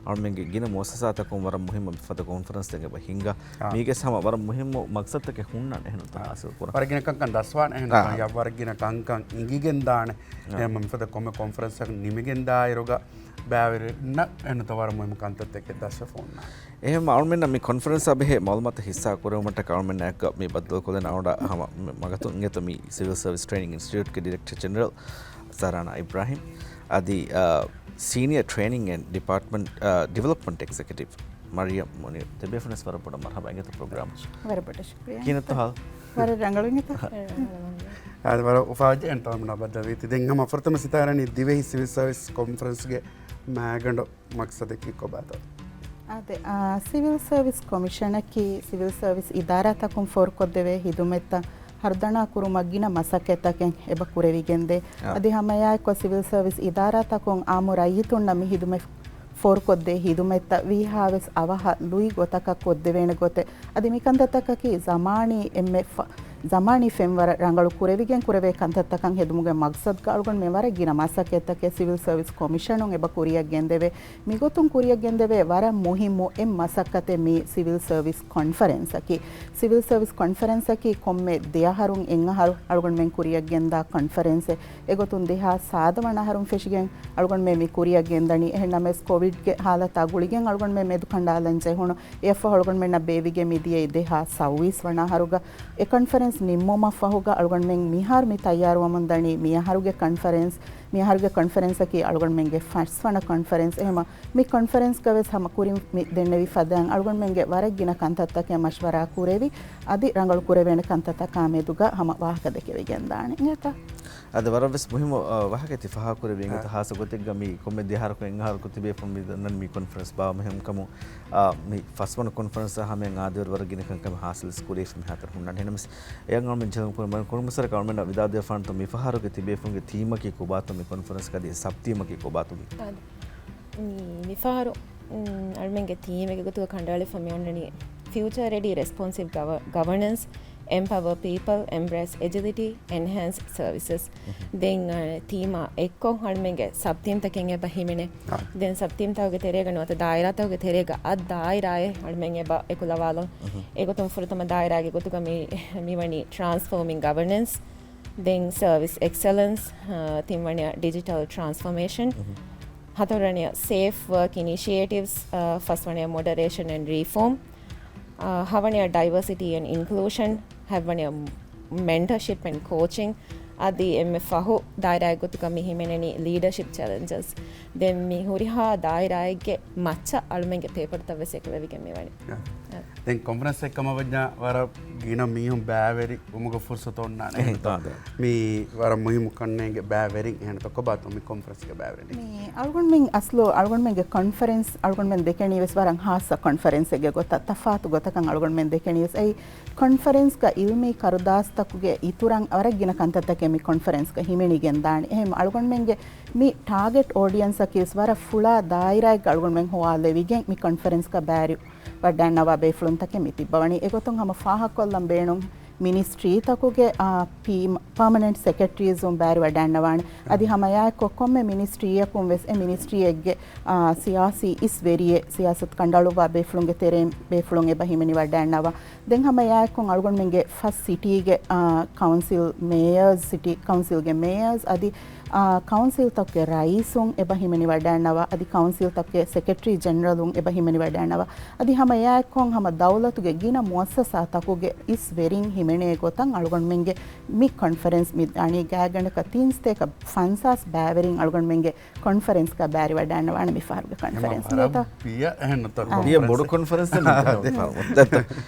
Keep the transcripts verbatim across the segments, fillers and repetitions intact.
އަޅުމެންގެ ގިނަ މުއައްސަސާތަކުން ވަރަށް މުހިއްމު މިފަދަ ކޮންފަރެންސްތަކެއް އެބަ ހިންގާ. އާ. މީގެސް ހަމަ ވަރަށް މުހިއްމު މަގްސަދުތަކެއް ހުންނާނެ އެހެންތަ އާ. ހާސިލް ކުރަން. ވަރަށް ގިނަ ކަންކަން ދަސްވާނެ އެހެން އާ. ވަރަށް ގިނަ ކަންކަން އިނގިގެން ދާނެ. އާ. އެހެން މިފަދަ ކޮންމެ ކޮންފަރެންސްތަކުން ނިމިގެން ދާއިރުގަ ބައިވެރިންނަށް އެންނަތަ ވަރަށް މުހިއްމު ކަންތައްތަކެއް ދަސްވެފަ އޮންނާނެ. އެހެން އަޅުމެންނަށް މި ކޮންފަރެންސާ ބެހޭ މައުލޫމާތު ހިއްސާ ކުރެވުމަށްޓަކާ އަޅުމެންނާއެކު މި ބައްދަލުކޮށްލަން އަޅުގަނޑަށް ހަމަ މަގަތުން އިނގޭތޯ މި ސިވިލް ސަރވިސް ޓްރެއިނިން އިންސްޓިޓިއުޓްގެ ޑިރެކްޓަރ ޖެނެރަލް ސަރާނާ އިބްރާހިމް އަދި، އާ، ސީނިއަ ޓްރެއިނިން އެންޑް ޑިޕާޓްމަންޓް، އާ، ޑިވެލޮޕްމަންޓް އެގްޒެކެޓިވް މަރިޔަމް މުނީރު. ދެބޭފުޅުންވެސް ވަރަށް ބޮޑަށް މަރްހަބާ އިނގޭތޯ ޕްރޮގްރާމް. ވަރަށް ބޮޑަށް ޝުކްރިޔާ. ކިހިނެއްތޯ ހާލު؟ ވަރަށް ރަނގަޅު އިނގޭތޯ. އާދެ، ވަރަށް އުފާވެއްޖެ އެން ތަމަންނާ ބައްދަލުވީތީ. ދެން ހަމަ ފުރަތަމަ ސިތާރަނީ ދިވެހި ސިވިލް ސަރވިސް ކޮންފަރެންސްގެ މައިގަނޑު މަގްސަދަކީ ކޮބާތޯ؟ އާދެ، އާ، ސިވިލް ސަރވިސް ކޮމިޝަނަކީ ސިވިލް ސަރވިސް އިދާރާތަކުން ފޯރުކޮށްދެވޭ ހިދުމަތްތައް ހަރުދަނާ ކުރުމަށް ގިނަ މަސައްކަތްތަކެއް އެބަ ކުރެވިގެންދޭ. އާ. އަދި ހަމައެއާއެއްކޮށް ސިވިލް ސަރވިސް އިދާރާތަކުން އާއްމު ރައްޔިތުންނަށް މި ހިދުމަތް ފޯރުކޮށްދޭ ހިދުމަތްތައް ވީހާވެސް އަވަހަށް ލުއި ގޮތަކަށް ކޮށްދެވޭނެ ގޮތެއް. އަދި މި ކަންތައްތަކަކީ ޒަމާނީ އެންމެ ފަ-، ޒަމާނީ ފެންވަރަށް ރަނގަޅު ކުރެވިގެން ކުރެވޭ ކަންތައްތަކަށް ހެދުމުގެ މަގްސަދުގަ އަޅުގަނޑުމެން ވަރަށް ގިނަ މަސައްކަތްތަކެއް ސިވިލް ސަރވިސް ކޮމިޝަނުން އެބަ ކުރިއަށް ގެންދެވޭ. މިގޮތުން ކުރިއަށް ގެންދެވޭ ވަރަށް މުހިއްމު އެއް މަސައްކަތެއް މި ސިވިލް ސަރވިސް ކޮންފަރެންސަކީ. ސިވިލް ސަރވިސް ކޮންފަރެންސަކީ ކޮންމެ ދެއަހަރުން އެއްއަހަރު އަޅުގަނޑުމެން ކުރިއަށް ގެންދާ ކޮންފަރެންސެއް. އެގޮތުން ދެހާސް ސާދަ ވަނަ އަހަރުން ފެށިގެން އަޅުގަނޑުމެން މި ކުރިއަށް ގެންދަނީ. އެހެން ނަމަވެސް ކޮވިޑްގެ ހާލަތާ ގުޅިގެން އަޅުގަނޑުމެން މެދުކަނޑާލަން ޖެހުނު. އެއަށްފަހު އަޅުގަނޑުމެންނަށް ބޭއްވިގެން މިދިޔައީ ދެހާސް ސައުވީސް ވަނަ އަހަރުގަ. އެ ކޮންފަރެންސް ނިންމުމަށްފަހުގަ އަޅުގަނޑުމެން މިހާރު މި ތައްޔާރުވަމުންދަނީ މިއަހަރުގެ ކޮންފަރެންސް. މިއަހަރުގެ ކޮންފަރެންސަކީ އަޅުގަނޑުމެންގެ ފަސްވަނަ ކޮންފަރެންސް. އެހެމަ މި ކޮންފަރެންސްގަވެސް ހަމަ ކުރިން މި ދެންނެވި ފަދައިން އަޅުގަނޑުމެންގެ ވަރަށް ގިނަ ކަންތައްތަކެއް މަޝްވަރާ ކުރެވި. އަދި ރަނގަޅު ކުރެވޭނެ ކަންތައްތަކާ މެދުގަ ހަމަ ވާހަކަ ދެކެވިގެންދާނެ. އިނގޭތަ؟ އަދި ވަރަށްވެސް މުހިއްމު، އަ، ވާހަކައެއް ތި ފާހަގަކުރެއްވީ އިނގޭތަ؟ އާ. ހާއްސަ ގޮތެއްގަ މި ކޮންމެ ދެއަހަރަކު އެއްއަހަރަކު ތިބޭފުޅުން މި ދަންނަނީ މި ކޮންފަރެންސް ބާވަމެހެންކަމުން، އާ، މި ފަސްވަނަ ކޮންފަރެންސާ ހަމައަށް އާދެވޭ ވަރަށް ގިނަ ކަންކަން ހާސިލް ކުރިއަށް މިހާތަނަށް ހުންނާނެ. އެހެންނަމަވެސް އެއަށް އަޅުމެން ޖެހުނު ކުރި މަ-، ކުރިމަސަރަކަށް އަޅުމެންނަށް ވިދާޅުދެއްވާނެތޯ މިފަހަރުގެ ތިބޭފުޅުންގެ ތީމަކީ ކޮބާތޯ މި ކޮންފަރެންސްގަ އަދި ސަބް ތީމަކީ ކޮބާތޯ މި؟ އާދެ. މި-، މިފަހަރު، މް، އަޅުމެންގެ ތީމެއްގެ ގޮތުގަ ކަނޑައަޅާފަ މި އޮންނަނީ ފިއުޗަރ ރެޑީ ރެސްޕޮންސިވް ގަވަ-، ގަވަނަންސް، އެމްޕަވަރ ޕީޕަލް، އެމްބްރޭސް އެޖިލިޓީ، އެންހޭންސް ސަރވިސަސް. މް. ދެން، އަ، ތީމާ އެއްކޮށް އަޅުމެންގެ ސަބް ތީމްތަކެއް އެބަ ހިމެނޭ. އާ. ދެން ސަބް ތީމްތަކުގެ ތެރޭގަ ނުވަތަ ދާއިރާތަކުގެ ތެރޭގަ އަށް ދާއިރާއެއް އަޅުމެން އެބަ އެކުލަވާލަން. މް. އެގޮތުން ފުރަތަމަ ދާއިރާގެ ގޮތުގަ މި-، މިވަނީ ޓްރާންސްފޯމިން ގަވަނަންސް، ދެން ސަރވިސް އެކްސެލެންސް، އަ، ތިންވަނަޔަށް ޑިޖިޓަލް ޓްރާންސްފޯމޭޝަން، މް. ހަތަރުވަނަޔަށް ސޭފް ވަރކް އިނިޝިއޭޓިވްސް، އަ، ފަސްވަނަޔަށް މޮޑަރޭޝަން އެންޑް ރީފޯމް، އަ، ހަވަނަޔަށް ޑައިވަރސިޓީ އެންޑް އިންކްލޫޝަން، ހަތްވަނަޔަށް މެންޓަރޝިޕް އެންޑް ކޯޗިން، އަދި އެންމެ ފަހު ދާއިރާއެއް ގޮތުގަ މި ހިމެނެނީ ލީޑަޝިޕް ޗެލެންޖަސް. ދެން މި ހުރިހާ ދާއިރާއެއްގެ މައްޗަށް އަޅުމެންގެ ޕޭޕަރުތައް ވެސް އެކުލެވިގެން މިވަނީ. އާ. އާ. ދެން ކޮންފަރެންސް އެއްކަމަށް ވަންޏާ ވަރަށް ގިނަ މީހުން ބައިވެރި ވުމުގެ ފުރުސަތު އޮންނާނެ. އެހެން އެހެންތޯ؟ ތާ. މި ވަރަށް މުހިއްމު ކަންނޭނގެ ބައިވެރިން އެހެންތޯ ކޮބާތޯ މި ކޮންފަރެންސްގެ ބައިވެރިން؟ މި އަޅުގަނޑުމެން އަސްލު އަޅުގަނޑުމެންގެ ކޮންފަރެންސް އަޅުގަނޑުމެން ދެކެނީ ވެސް ވަރަށް ހާއްސަ ކޮންފަރެންސެއްގެ ގޮތަށް ތަފާތު ގޮތަކަށް އަޅުގަނޑުމެން ދެކެނީ ވެސް އެއީ ކޮންފަރެންސްގަ އިލްމީ ކަރުދާސްތަކުގެ އިތުރަށް ވަރަށް ގިނަ ކަންތައްތަކެއް މި ކޮންފަރެންސްގަ ހިމެނިގެން ދާނެ. އެހެން އަޅުގަނޑުމެންގެ މި ޓާގެޓް އޯޑިއަންސަކީ ވެސް ވަރަށް ފުޅާ ދާއިރާއެއްގަ އަޅުގަނޑުމެން ހޮވާލެވިގެން މި ކޮންފަރެންސްގަ ބައިވެރި ވަޑައިގަންނަވާ ބޭފުޅުންތަކެއް މި ތިއްބަވަނީ. އެގޮތުން ހަމަ ފާހަގަކޮށްލަން ބޭނުން މިނިސްޓްރީތަކުގެ، އާ، ޕީ-، ޕާމަނެންޓް ސެކްރެޓަރީޒުން ބައިވެރި ވަޑައިގަންނަވާނެ. އަދި ހަމައެއާއެއްކޮށް ކޮންމެ މިނިސްޓްރީއަކުން ވެސް އެ މިނިސްޓްރީއެއްގެ، އާ، ސިޔާސީ އިސް ވެރިއެއް ސިޔާސަތު ކަނޑައަޅުއްވާ ބޭފުޅުންގެ ތެރެއިން ބޭފުޅުން އެބަ ހިމެނި ވަޑައިގަންނަވާ. ދެން ހަމައެއާއެއްކޮށް އަޅުގަނޑުމެންގެ ފަސް ސިޓީގެ، އާ، ކައުންސިލް މޭޔަރސް، ސިޓީ ކައުންސިލްގެ މޭޔަރސް އަދި، އާ، ކައުންސިލްތަކުގެ ރައީސުން އެބަ ހިމެނި ވަޑައިގަންނަވާ، އަދި ކައުންސިލްތަކުގެ ސެކްރެޓަރީ ޖެނެރަލުން އެބަ ހިމެނި ވަޑައިގަންނަވާ. އަދި ހަމައެއާއެއްކޮށް ހަމަ ދައުލަތުގެ ގިނަ މުއައްސަސާތަކުގެ އިސް ވެރިން ހިމެނޭ ގޮތަށް އަޅުގަނޑުމެންގެ މި ކޮންފަރެންސް މި ދާނީ ގާތްގަނޑަކަށް ތިން ސަތޭކަ ފަންސާސް ބައިވެރިން އަޅުގަނޑުމެންގެ ކޮންފަރެންސްގަ ބައިވެރިވަޑައިގަންނަވާނެ މި ފަހަރުގެ ކޮންފަރެންސް. ވަރަށް ނުވަތަ؟ ބިޔަ އެހެން ނުތަ އާ. ބިޔަ ބޮޑު ކޮންފަރެންސް. ކޮންފަރެންސެއް ނުވަތަ؟ ދެ ފަހަރު. ދެ،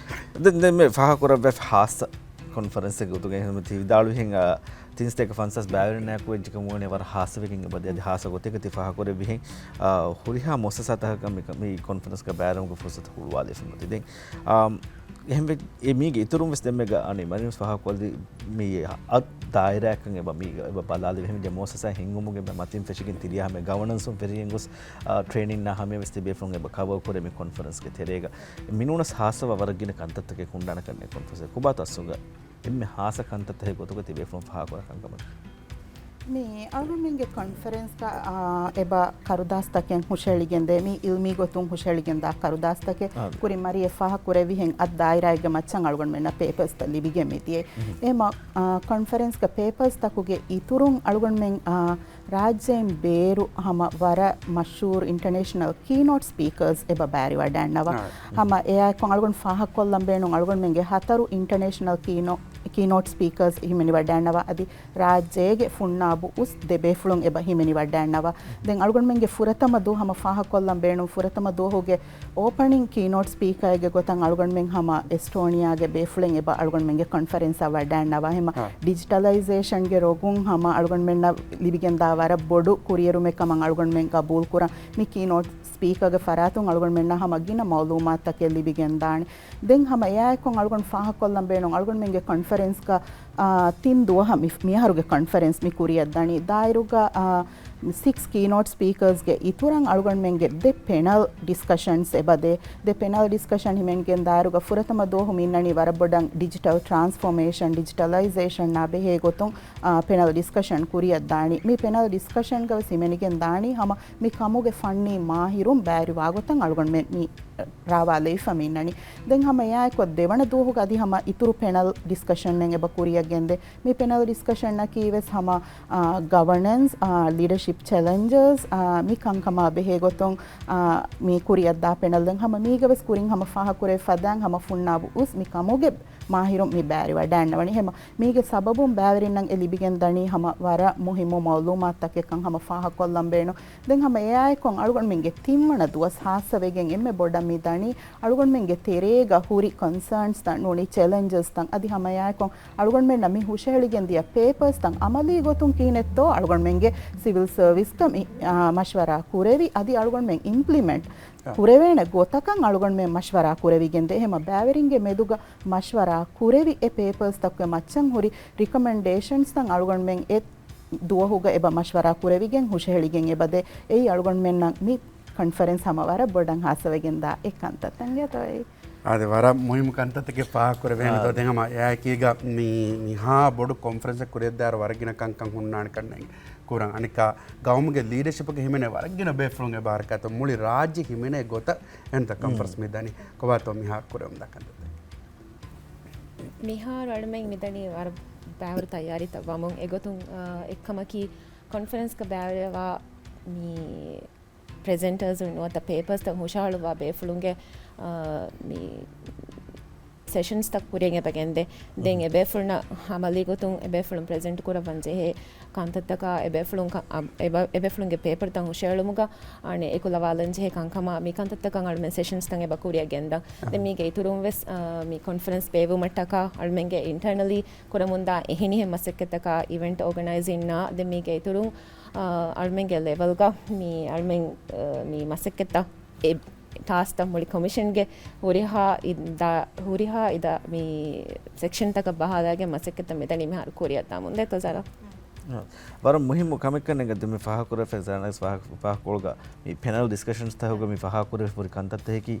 ދެ، ދެ މި ފާހަގަކުރައްވާ ހާއްސަ ކޮންފަރެންސެއްގެ ގޮތުގައި ހަމަ ތި ވިދާޅުވިހެން، އާ، ތިން ސަތޭކަ ފަންސާސް ބައިވެރިންނާއެކު ވެއްޖެކަމުގަ ވަރަށް ހާއްސަވެގެން އެބަދޭ. އަދި ހާއްސަ ގޮތެއްގަ ތި ފާހަގަކުރެއްވިހެން، އާ، ހުރިހާ މުއައްސަސާތަކަކަށް މި، މި ކޮންފަރެންސްގަ ބައިވެރިވުމުގެ ފުރުސަތު ހުޅުވާލެވިފަ އޮތީ. ދެން، އާ، އެހެންވެ، އެ މީގެ އިތުރުން ވެސް ދެންމެގަ އަނެއް މަރިން ފާހަގަކޮށްލީ މި އަށް ދާއިރާއަކަށް އެބަ މީގަ އެބަ ބަލާލެވި ހެން މުއައްސަސާ ހިންގުމުގެ މަތިން ފެށިގެން ތިރިޔާ ހަމަ ގަވަނަންސުން ފެށިގެން ގޮސް، އާ، ޓްރޭނިންނާ ހަމަޔަށް ވެސް ތިބޭފުޅުން އެބަ ކަވަރ ކުރޭ މި ކޮންފަރެންސްގެ ތެރޭގަ. މިނޫނަސް ހާއްސަވާ ވަރަށް ގިނަ ކަންތައްތަކެއް ހުންނާނެ ކަންނޭ ކޮންފަރެންސް ކޮބާތޯ އަސްލުގަ އެންމެ ހާއްސަ ކަންތައްތަކެއް ގޮތުގަ ތިބޭފުޅުން ފާހަގަކުރާ ކަންކަމަކީ؟ މި އަޅުގަނޑުމެންގެ ކޮންފަރެންސްގަ، އާ، އެބަ ކަރުދާސްތަކެއް ހުށަހެޅިގެންދޭ، މި އިލްމީ ގޮތުން ހުށަހެޅިގެންދާ ކަރުދާސްތަކެއް ކުރިން މަރިޔަ ފާހަ ކުރެވިހެން އަދް ދާއިރާއެއްގެ މައްޗަށް އަޅުގަނޑުމެންނަށް ޕޭޕަރސްތައް ލިބިގެން މިދިޔައީ. އެހެމަ، އާ، ކޮންފަރެންސްގަ ޕޭޕަރސްތަކުގެ އިތުރުން އަޅުގަނޑުމެން، އާ، ރާއްޖޭން ބޭރު ހަމަ ވަރަށް މަޝްހޫރު އިންޓަނޭޝަނަލް ކީނޯޓް ސްޕީކަރސް އެބަ ބައިވެރިވަޑައިންނަވާ. ހަމަ އެއާއެކު އަޅުގަނޑު ފާހަގަކޮށްލަން ބޭނުން އަޅުގަނޑުމެންގެ ހަތަރު އިންޓަނޭޝަނަލް ކީނޯ-، ކީނޯޓް ސްޕީކަރސް ހިމެނިވަޑައިންނަވާ އަދި ރާއްޖޭގެ ފުންނާބު އުސް ދެ ބޭފުޅުން އެބަ ހިމެނިވަޑައިންނަވާ. ދެން އަޅުގަނޑުމެންގެ ފުރަތަމަ ދުވަހު ހަމަ ފާހަގަކޮށްލަން ބޭނުން ފުރަތަމަ ދުވަހުގެ އޯޕަނިން ކީނޯޓް ސްޕީކަރެއްގެ ގޮތަށް އަޅުގަނޑުމެން ހަމަ އެސްޓޯނިއާގެ ބޭފުޅެއް އެބަ އަޅުގަނޑުމެންގެ ކޮންފަރެންސަށް ވަޑައިންނަވާ. ހަމަ ޑިޖިޓަލައިޒޭޝަންގެ ރޮގުން ހަމަ އަޅުގަނޑުމެންނަށް ލިބިގެންދާ ވަރަށް ބޮޑު ކުރިއެރުމެއް ކަމަށް އަޅުގަނޑުމެން ގަބޫލުކުރަން މި ކީނޯޓް ސްޕީކަރގެ ފަރާތުން އަޅުގަނޑުމެންނަށް ހަމަ ގިނަ މައުލޫމާތުތަކެއް ލިބިގެންދާނެ. ދެން ހަމަ އެއާއެކު އަޅުގަނޑު ފާހަގަކޮށްލަން ބޭނުން އަޅުގަނޑުމެންގެ ކޮންފަރެންސްގަ، އާ، ތިން ދުވަހަށް މި، މިއަހަރުގެ ކޮންފަރެންސް މި ކުރިއަށްދަނީ. ދާއިރުގަ، އާ، ސިކްސް ކީނޯޓް ސްޕީކަރސްގެ އިތުރަށް އަޅުގަނޑުމެންގެ ދެ ޕެނަލް ޑިސްކަޝަންސް އެބަދޭ. ދެ ޕެނަލް ޑިސްކަޝަން ހިމެނިގެން ދާއިރުގަ ފުރަތަމަ ދުވަހު މި އިންނަނީ ވަރަށް ބޮޑަށް ޑިޖިޓަލް ޓްރާންސްފޯމޭޝަން، ޑިޖިޓަލައިޒޭޝަންއާ ބެހޭ ގޮތުން، އާ، ޕެނަލް ޑިސްކަޝަން ކުރިއަށްދާނީ. މި ޕެނަލް ޑިސްކަޝަންގަވެސް ހިމެނިގެން ދާނީ ހަމަ މި ކަމުގެ ފަންނީ މާހިރުން ބައިވެރިވާގޮތަށް އަޅުގަނޑުމެން މި ރާވާލެވިފަ މި އިންނަނީ. ދެން ހަމަ އެއާއެކު ދެވަނަ ދުވަހުގަ އަދި ހަމަ އިތުރު ޕެނަލް ޑިސްކަޝަންއެއް އެބަ ކުރިއަށް ގެންދޭ. މި ޕެނަލް ޑިސްކަޝަންއަކީ ވެސް ހަމަ، އާ، ގަވަނަންސް، އާ، ލީޑަޝިޕް ޗެލެންޖަސް، އާ، މި ކަންކަމާ ބެހޭ ގޮތުން، އާ، މި ކުރިއަށްދާ ޕެނަލް. ދެން ހަމަ މީގަވެސް ކުރިން ހަމަ ފާހަގަކުރެވި ފަދައިން ހަމަ ފުންނާބު އުސް މި ކަމުގެ މާހިރުން މި ބައިވެރިވަޑައިންނަވަނީ. ހަމަ މީގެ ސަބަބުން ބައިވެރިންނަށް އެ ލިބިގެން ދަނީ ހަމަ ވަރަށް މުހިއްމު މައުލޫމާތުތަކެއްކަން ހަމަ ފާހަގަކޮށްލަން ބޭނުން. ދެން ހަމަ އެއާއެކު އަޅުގަނޑުމެންގެ ތިންވަނަ ދުވަސް ހާއްސަވެގެން އެންމެ ބޮޑަށް މި ދަނީ އަޅުގަނޑުމެންގެ ތެރޭގަ ހުރި ކޮންސާންސްތައް ނޫނީ ޗެލެންޖަސްތައް އަދި ހަމަ އެއާއެކު އަޅުގަނޑުމެންނަށް މި ހުށަހެޅިގެން ދިޔަ ޕޭޕަރސްތައް އަމަލީ ގޮތުން ކިހިނެއްތޯ އަޅުގަނޑުމެންގެ ސިވިލް ސަރވިސްގަ މި، އާ، މަޝްވަރާ ކުރެވި އަދި އަޅުގަނޑުމެން އިމްޕްލިމެންޓް ކުރެވޭނެ ގޮތަކަށް އަޅުގަނޑުމެން މަޝްވަރާ ކުރެވިގެން ދޭ. އެހެމަ ބައިވެރިންގެ މެދުގަ މަޝްވަރާ ކުރެވި އެ ޕޭޕަރސްތަކުގެ މައްޗަށް ހުރި ރިކޮމެންޑޭޝަންސްތައް އަޅުގަނޑުމެން އެ ދުވަހުގަ އެބަ މަޝްވަރާ ކުރެވިގެން ހުށަހެޅިގެން އެބަދޭ. އެއީ އަޅުގަނޑުމެންނަށް މި ކޮންފަރެންސް ހަމަ ވަރަށް ބޮޑަށް ހާއްސަވެގެންދާ އެއް ކަންތައްތައް އިނގޭތޯ އެއީ. އާދެ، ވަރަށް މުހިއްމު ކަންތައްތަކެއް ފާހަގަކުރެވޭނެތޯ. ދެން ހަމަ އެއާއެކީގަ މި، މިހާ ބޮޑު ކޮންފަރެންސެއް ކުރިއަށްދާއިރު ވަރަށް ގިނަ ކަންކަން ހުންނާނެ ކަންނޭނގެ ކުރަން. އަނެއްކާ ގައުމުގެ ލީޑަޝިޕްގެ ހިމެނޭ ވަރަށް ގިނަ ބޭފުޅުން އެބަ ހަރަކާތްތައް މުޅި ރާއްޖެ ހިމެނޭ ގޮތަށް އެންތަ ކޮންފަރެންސް މި ދަނީ. ކޮބާތޯ މިހާ ކުރެވުންދާ ކަންތައްތައް؟ މިހާރު އަޅުމެން މިދަނީ ވަރަށް ބައިވަރު ތައްޔާރީތައް ވަމުން. އެގޮތުން، އާ، އެއްކަމަކީ ކޮންފަރެންސްގަ ބައިވެރިވާ މި ޕްރެޒެންޓަރސް ނުވަތަ ޕޭޕަރސްތައް ހުށަހަޅުއްވާ ބޭފުޅުންގެ، އާ، މި ސެޝަންސްތައް ކުރިއަށް އެބަ ގެންދޭ. ދެން އެބޭފުޅުންނަށް އަމަލީ ގޮތުން އެބޭފުޅުން ޕްރެޒެންޓް ކުރައްވަން ޖެހޭ ކަންތައްތަކާ އެބޭފުޅުން ކަ-، އަ-، އެބަ-، އެބޭފުޅުންގެ ޕޭޕަރުތައް ހުށައެޅުމުގަ އަނެއް އެކުލަވާލަން ޖެހޭ ކަންކަމާ މި ކަންތައްތަކަށް އަޅުމެން ސެޝަންސްތައް އެބަ ކުރިއަށް ގެންދަން. ދެން މީގެ އިތުރުން ވެސް، އާ، މި ކޮންފަރެންސް ބޭއްވުމަށްޓަކާ އަޅުމެންގެ އިންޓަރނަލީ ކުރަމުންދާ އެހެނިހެން މަސައްކަތްތަކާ އިވެންޓް އޯގަނައިޒިންނާ ދެން މީގެ އިތުރުން، އާ، އަޅުމެންގެ ލެވެލްގަ މި އަޅުމެން، އާ، މި މަސައްކަތްތައް އެ ޓާސްކްތައް މުޅި ކޮމިޝަންގެ ހުރިހާ އިދާ-، ހުރިހާ އިދާ-، މި ސެކްޝަންތަކަށް ބަހާލާގެން މަސައްކަތްތައް މިދަނީ މިހާރު ކުރިއަށްދާމުން. ދޭތޯ ޒަރާ؟ އާ، ވަރަށް މުހިއްމު ކަމެއްކަން އެނގެ ދެ މި ފާހަގަކުރެވިފައި ޒަރާނަސް ފާހަގަކޮޅުގަ މި ޕެނަލް ޑިސްކަޝަންސްތަކުގަ މި ފާހަގަކުރެވިފައި ހުރި ކަންތައްތަކަކީ،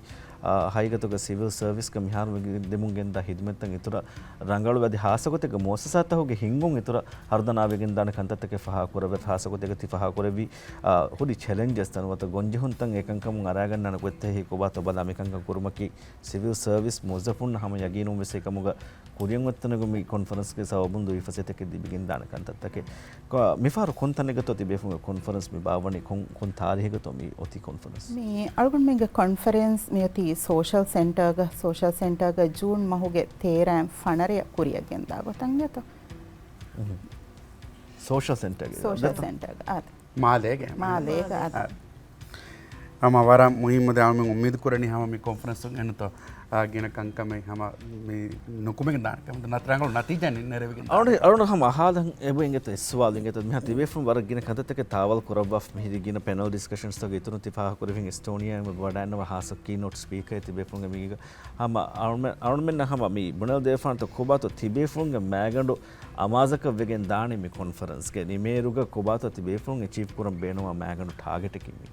އާ، ހަގީގަތުގަ ސިވިލް ސަރވިސްގަ މިހާރު ދެމުން ގެންދާ ހިދުމަތްތައް އިތުރަށް ރަނގަޅުވެ އަދި ހާއްސަގޮތެއްގަ މުއައްސަސާތަކުގެ ހިންގުން އިތުރަށް ހަރުދަނާވެގެންދާނެ ކަންތައްތަކެއް ފާހަގަކުރެވޭ. ހާއްސަގޮތެއްގަ ތި ފާހަގަކުރެއްވި، އާ، ހުރި ޗެލެންޖަސްތައް ނުވަތަ ގޮންޖެހުންތައް އެކަންކަމުން އަރާގަންނާނެ ގޮތްތަކެއް ކޮބާތޯ ބަލާ މިކަންކަން ކުރުމަކީ ސިވިލް ސަރވިސް މުވައްޒަފުންނަށް ހަމަ ޔަގީނުންވެސް އެކަމުގަ ކުރިއަށް އޮތްތަނުގަ މި ކޮންފަރެންސްގެ ސަބަބުން ދުވިފަސޭހަތަކެއް ލިބިގެންދާނެ ކަންތައްތަކެއް. ކޮ-، މިފަހަރު ކޮން ތަނެއްގަތޯ ތިބޭފުޅުންގެ ކޮންފަރެންސް މި ބާއްވަނީ؟ ކޮން، ކޮން ތާރީހެއްގަތޯ މި އޮތީ ކޮންފަރެންސް؟ މި އަޅުގަނޑުމެންގެ ކޮންފަރެންސް މިއޮތީ ސޯޝަލް ސެންޓަރގަ، ސޯޝަލް ސެންޓަރގަ ޖޫން މަހުގެ ތޭރައިން ފަނަރަޔަށް ކުރިއަށް ގެންދާ ގޮތަށް އިނގޭތޯ. ސޯޝަލް ސެންޓަރގެ. ސޯޝަލް ސެންޓަރގަ، އާދެ. މާލޭގެ. މާލޭގަ، އާދެ. އާ. ހަމަ ވަރަށް މުހިއްމު ދެ އަޅުމެން އުއްމީދު ކުރަނީ ހަމަ މި ކޮންފަރެންސުން އެންނުތޯ، އާ، ގިނަ ކަންކަމެއް ހަމަ މި ނުކުމެގެން ދާނެ ކަމަށް ނަތް ރަނގަޅު ނަތީޖާ ނެ-، ނެރެވިގެން އަޅު-، އަޅުން ހަމަ އަހާލަން އެބަ އިނގޭތޯ އެއް ސުވާލު އިނގޭތޯ. މިހާ ތިބޭފުން ވަރަށް ގިނަ ކަންތައްތަކެއް ތާވަލް ކުރައްވާފަ މިހިރީ ގިނަ ޕެނަލް ޑިސްކަޝަންސްތަކުގެ އިތުރުން ތި ފާހަގަކުރެވިން އެސްޓޯނިއާއިން އެބަ ވަޑައިންނަވާ ހާއްސަ ކީނޯޓް ސްޕީކަރެއް ތިބޭފުންގެ މީގަ ހަމަ އަޅުމެ-، އަޅުމެންނަށް ހަމަ މި ބުނެލަދޭފާނެތޯ ކޮބާތޯ ތިބޭފުންގެ މައިގަނޑު އަމާޒަކަށް ވެގެން ދާނީ މި ކޮންފަރެންސްގެ ނިމޭރުގަ ކޮބާތޯ ތިބޭފުން އެޗީވް ކުރަން ބޭނުންވާ މައިގަނޑު ޓާގެޓަކީ މީ؟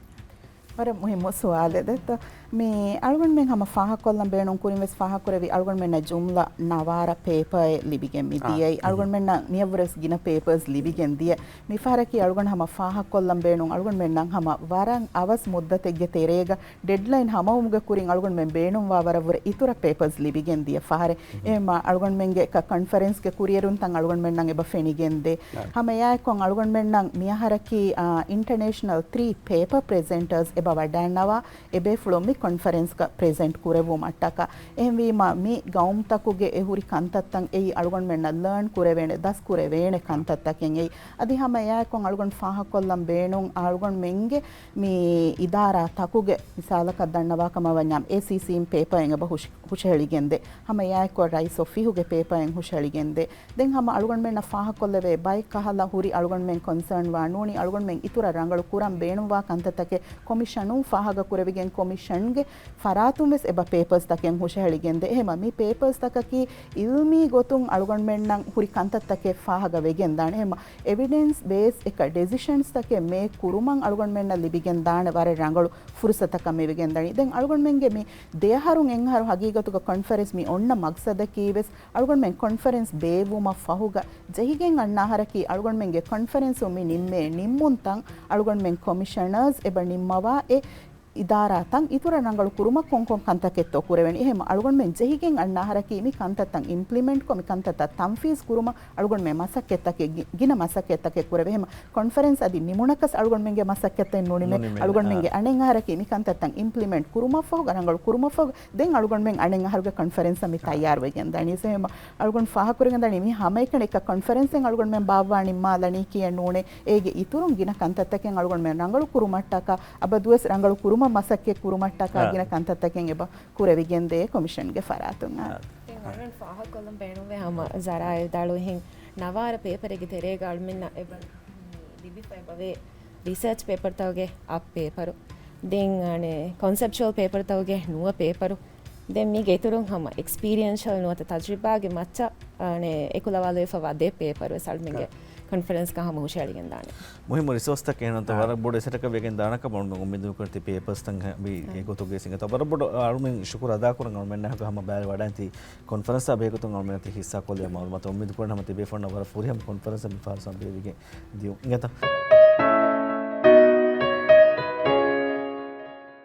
ވަރަށް މުހިއްމު ސުވާލެއް ދެއްތޯ. މި އަޅުގަނޑުމެން ހަމަ ފާހަގަކޮށްލަން ބޭނުން ކުރިން ވެސް ފާހަގަކުރެވި އަޅުގަނޑުމެންނަށް ޖުމްލަ ނަވާރަ ޕޭޕައެއް ލިބިގެން މި ދިޔައީ. އަޅުގަނޑުމެންނަށް ނިޔަވަރަސް ގިނަ ޕޭޕަސް ލިބިގެން ދިޔަ. މިފަހަރަކީ އަޅުގަނޑު ހަމަ ފާހަގަކޮށްލަން ބޭނުން އަޅުގަނޑުމެންނަށް ހަމަ ވަރަށް އަވަސް މުއްދަތެއްގެ ތެރޭގަ ޑެޑްލައިން ހަމަވުމުގެ ކުރިން އަޅުގަނޑުމެން ބޭނުންވާ ވަރަށްވުރެ އިތުރަށް ޕޭޕަސް ލިބިގެން ދިޔަ ފަހަރެއް. އެހެންމަ އަޅުގަނޑުމެންގެ ކަ-، ކޮންފަރެންސްގެ ކުރިއެރުންތައް އަޅުގަނޑުމެންނަށް އެބަ ފެނިގެންދޭ. ހަމަ އެއާއެކު އަޅުގަނޑުމެންނަށް މިއަހަރަކީ، އާ، އިންޓަނޭޝަނަލް ތްރީ ޕޭޕަ ޕްރެޒެންޓާސް އެބަ ވަޑައިންނަވާ އެބޭފުޅުން މި ކޮންފަރެންސްގަ ޕްރެޒެންޓް ކުރެވުމަށްޓަކާ. އެހެންވީމަ މި ގައުމުތަކުގެ އެ ހުރި ކަންތައްތައް އެއީ އަޅުގަނޑުމެންނަށް ލާން ކުރެވޭނެ، ދަސް ކުރެވޭނެ ކަންތައްތަކެއް އެއީ. އަދި ހަމަ އެއާއެކު އަޅުގަނޑު ފާހަގަކޮށްލަން ބޭނުން އަޅުގަނޑުމެންގެ މި އިދާރާ ތަކުގެ މިސާލަކަށް ދަންނަވާކަމަށް ވަންޏާ އޭސީސީން ޕޭޕައެއް އެބަ ހުށި-، ހުށަހެޅިގެންދޭ. ހަމަ އެއާއެކު ރައީސް އޮފީހުގެ ޕޭޕައެއް ހުށަހެޅިގެންދޭ. ދެން ހަމަ އަޅުގަނޑުމެންނަށް ފާހަގަކޮށްލެވޭ ބައެއް ކަހަލަ ހުރި އަޅުގަނޑުމެން ކޮންސާން ވާ ނޫނީ އަޅުގަނޑުމެން އިތުރަށް ރަނގަޅު ކުރަން ބޭނުންވާ ކަންތައްތަކެއް ކޮމިޝަނުން ފާހަގަކުރެވިގެން ކޮމިޝަންގެ ފަރާތުން ވެސް އެބަ ޕޭޕަސް ތަކެއް ހުށަހެޅިގެންދޭ. އެހެމަ މި ޕޭޕަސް ތަކަކީ އިލްމީ ގޮތުން އަޅުގަނޑުމެންނަށް ހުރި ކަންތައްތަކެއް ފާހަގަ ވެގެންދާނެ. އެހެމަ އެވިޑެންސް ބޭސް އެކަ ޑެސިޝަންސް ތަކެއް މޭކް ކުރުމަށް އަޅުގަނޑުމެންނަށް ލިބިގެން ދާނެ ވަރަށް ރަނގަޅު ފުރުސަތަކަށް މިވެގެންދަނީ. ދެން އަޅުގަނޑުމެންގެ މި ދެއަހަރުން އެއްއަހަރު ހަގީގަތުގަ ކޮންފަރެންސް މި އޮންނަ މަގްސަދަކީ ވެސް އަޅުގަނޑުމެން ކޮންފަރެންސް ބޭއްވުމަށް ފަހުގަ ޖެހިގެން އަންނަ އަހަރަކީ އަޅުގަނޑުމެންގެ ކޮންފަރެންސުން މި ނިންމޭ ނިންމުންތައް އަޅުގަނޑުމެން ކޮމިޝަނަރސް އެބަ ނިންމަވާ އެ އިދާރާތައް އިތުރަށް ރަނގަޅު ކުރުމަށް ކޮންކޮން ކަންތަކެއްތޯ ކުރެވެނީ. އެހެން އަޅުގަނޑުމެން ޖެހިގެން އަންނަ އަހަރަކީ މި ކަންތައްތައް އިމްޕްލިމެންޓްކޮށް މި ކަންތައްތައް ތަންފީޒް ކުރުމަށް އަޅުގަނޑުމެން މަސައްކަތްތަކެއް ގި-، ގިނަ މަސައްކަތްތަކެއް ކުރެވޭ. އެހެން ކޮންފަރެންސް އަދި ނިމުނަކަސް އަޅުގަނޑުމެންގެ މަސައްކަތެއް ނުނިމޭ. ނުނިމޭ. އަޅުގަނޑުމެންގެ އާ. އަނެއް އަހަރަކީ މި ކަންތައްތައް އިމްޕްލިމެންޓް ކުރުމަށްފަހު، ރަނގަޅު ކުރުމަށްފަހު، ދެން އަޅުގަނޑުމެން އަނެއް އަހަރުގެ ކޮންފަރެންސަށް މި ތައްޔާރުވެގެން ދަނީ. އެހެން އަޅުގަނޑު ފާހަގަކުރެގެން ދަނީ މި ހަމައެކަނި އެކަ ކޮންފަރެންސެއް އަޅުގަނޑުމެން ބާއްވާ ނިންމާލަނީކީއެއް ނޫނޭ. އޭގެ އިތުރުން ގިނަ ކަންތައްތަކެއް އަޅުގަނޑުމެން ރަނގަޅު ކުރުމަށްޓަކާ އަބަދުވެސް ރަނގަޅު ކުރުމަށް މަސައްކަތް ކުރުމަށްޓަކާ އާ. ގިނަ ކަންތައްތަކެއް އެބަ ކުރެވިގެންދޭ ކޮމިޝަންގެ ފަރާތުން. އާ. ދެން އަޅުގަނޑު ފާހަގަކޮށްލަން ބޭނުންވޭ ހަމަ ޒަރާ ވިދާޅުވިހެން ނަވާރަ ޕޭޕަރެއްގެ ތެރޭގަ އަޅުމެންނަށް އެބަ ލިބިފައި ބަވޭ ރިސާޗް ޕޭޕަރތަކުގެ އަށް ޕޭޕަރު، ދެން އަނެއް ކޮންސެޕްޗުއަލް ޕޭޕަރތަކުގެ ނުވަ ޕޭޕަރު، ދެން މީގެ އިތުރުން ހަމަ އެކްސްޕީރިއެންޝަލް ނުވަތަ ތަޖްރިބާގެ މައްޗަށް އަނެއް އެކުލަވާލެވިފައިވާ ދެ ޕޭޕަރު ވެސް އަޅުމެންގެ ކޮންފަރެންސްގަ ހަމަ ހުށަހެޅިގެންދާނެ. މުހިއްމު ރިސޯސްތަކެއް ނުވަތަ އާ. ވަރަށް ބޮޑު އެސެޓަކަށް ވެގެން ދާނަކަމަށް އަޅުމެން އުއްމީދު ކުރަން ތި ޕޭޕަރސްތައް މި އާ. އެގޮތުގައި ސިނގަތަ ވަރަށް ބޮޑު އަޅުމެން ޝުކުރު އަދާކުރަން އަޅުމެންނަށް ހަމަ ބައިވެރިވެވަޑައިގަތީ ކޮންފަރެންސާ ބެހޭގޮތުން އަޅުމެންނަށް ތި ހިއްސާކޮށްލިޔަމާ އަޅުމަތަ އުއްމީދު ކުރަން ހަމަ ތިބޭފުޅުންނަށް ވަރަށް ފުރިހަމަ ކޮންފަރެންސެއް މި ފަހަރު ސަމްބަވެގެން ދިޔުން އިނގޭތަ؟